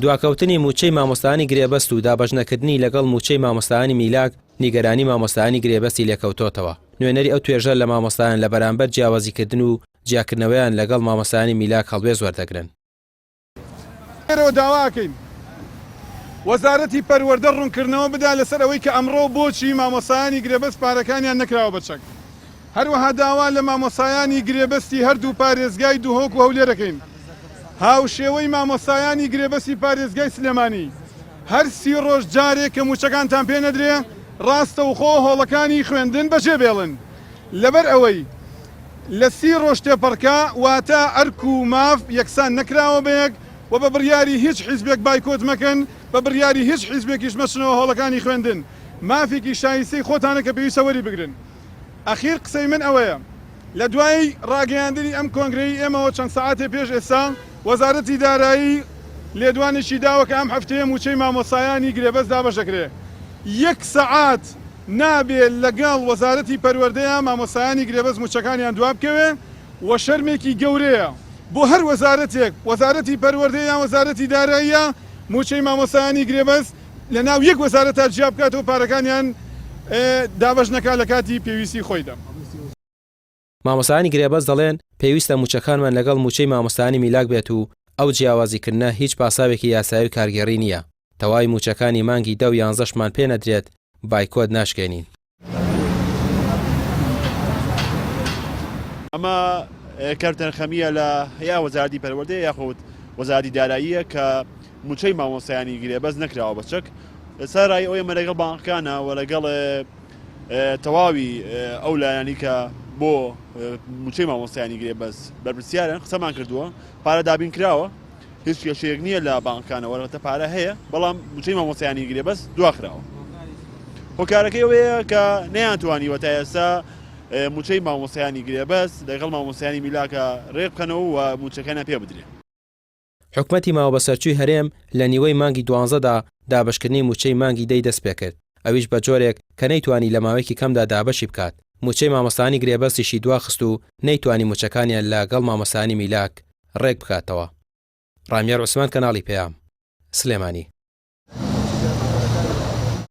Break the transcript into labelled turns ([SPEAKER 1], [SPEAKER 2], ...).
[SPEAKER 1] دواکەوتنی مووچەی مامۆستایانی گرێبەست و دابەشنەکردنی لەگەڵ مووچەی مامۆستایانی میلاک نیگەرانی مامۆستایانی گرێبەستی لێکەوتۆتەوە. نوێنەری ئەو توێژە لە مامۆستایان لە بەرامبەر جیاوازیکردن و جیاکردنەوەیان لەگەڵ مامۆستایانی میلاک هەڵوێست وەردەگرن.
[SPEAKER 2] لێرەوە داوا ئەکەین وەزارەتی پەروەردە ڕوونکردنەوە بدا لەسەر ئەوەی کە ئەمڕۆ بۆچی مامۆستایانی گرێبەست پارەکانیان نەکراوە بە چەک. هەروەها داوا لە مامۆستایانی گرێبەستی هەردوو پارێزگای دهۆک و هەولێر ئەکەین هاوشێوەی مامۆستایانی گرێبەستی پارێزگای سلێمانی هەر سی ڕۆژ جارێک کە مووچەکانتان پێ نەدرێ ڕاستەوخۆ هۆڵەکانی خوێندن بەجێ بێڵن لەبەر ئەوەی لە سی ڕۆژ تێپەڕکا واتە ئەرک و ماف یەکسان نەکراوە بەیەک و بە بڕیاری هیچ حیزبێک بایکۆت مەکەن بە بڕیاری هیچ حیزبێکیش مەچنەوە هۆڵەکانی خوێندن مافێکی شایستەی خۆتانە کە پێویستە وەری بگرن. ئەخیر قسەی من ئەوەیە لە دوای ڕاگەیاندنی ئەم کۆنگرەی ئێمەوە چەند سەعاتێ پێش ئێستا وەزارەتی دارایی لێدوانێکی داوە کە ئەم هەفتەیە مووچەی مامۆستایانی گرێبەست دابەش دەکرێ یەک سەعات نابێ لەگەڵ وەزارەتی پەروەردەیا مامۆستایانی گرێبەست مووچەکانیان دوابکەوێ و شەرمێکی گەورەیە بۆ هەر وەزارەتێک وەزارەتی پەروەردە یان وەزارەتی داراییە مووچەی مامۆستایانی گرێبەست لە ناو یەک وەزارەتا جیا بکاتەوە پارەکانیان دابەش نەکات لە کاتی پێویستی خۆیدا.
[SPEAKER 1] مامۆستایانی گرێبەست دەڵێن، پێویستە مووچەکانمان لەگەڵ مووچەی مامۆستایانی میلاک بێت و ئەو جیاوازیکردنە هیچ پاساوێکی یاسایی و کارگێڕی نییە، تەواوی مووچەکانی مانگی دە و یانزەشمان پێ نەدرێت بایکۆت ناشکێنین.
[SPEAKER 3] ئەمە کەمتەرخەمییە لە یا وەزارەتی پەروەردەیە یاخود وەزارەتی داراییە کە مووچەی مامۆستایانی گرێبەست نەکراوە بە چەک. سەرەڕای ئەوەی ئێمە لەگەڵ بانقەکانە و لەگەڵ تەواوی ئەو لایەنانەی کە بۆ مووچەی مامۆستایانی گرێبەست بەرپرسیارن قسەمان کردووە، پارە دابین کراوە، هیچ کێشەیەک نییە لە بانقەکانەوە، وەرەقەتە پارە هەیە، بەڵام مووچەی مامۆستایانی گرێبەست دواخراوە. هۆکارەکەی ئەوەیە کە نەیانتوانیوە تا ئێستا مووچەی مامۆستایانی گرێبەست لەگەڵ مامۆستایانی میلاکە رێکبخەنەوە و مووچەکانیان پێ بدرێ.
[SPEAKER 1] حکومەتی ماوەبەسەرچووی هەرێم لە نیوەی مانگی دوانزەدا دابەشکردنی مووچەی مانگی دەی دەستپێکرد، ئەویش بە جۆرێک کە نەیتوانی لە ماوەیەکی کەمدا دابەشی بکات، مووچەی مامۆستایانی گرێبەستیشی دواخست و نەیتوانی مووچەکانیان لە گەڵ مامۆستایانی میلاک رێک بکاتەوە. رامیار عوسمان کەناڵی پەیام، سلێمانی.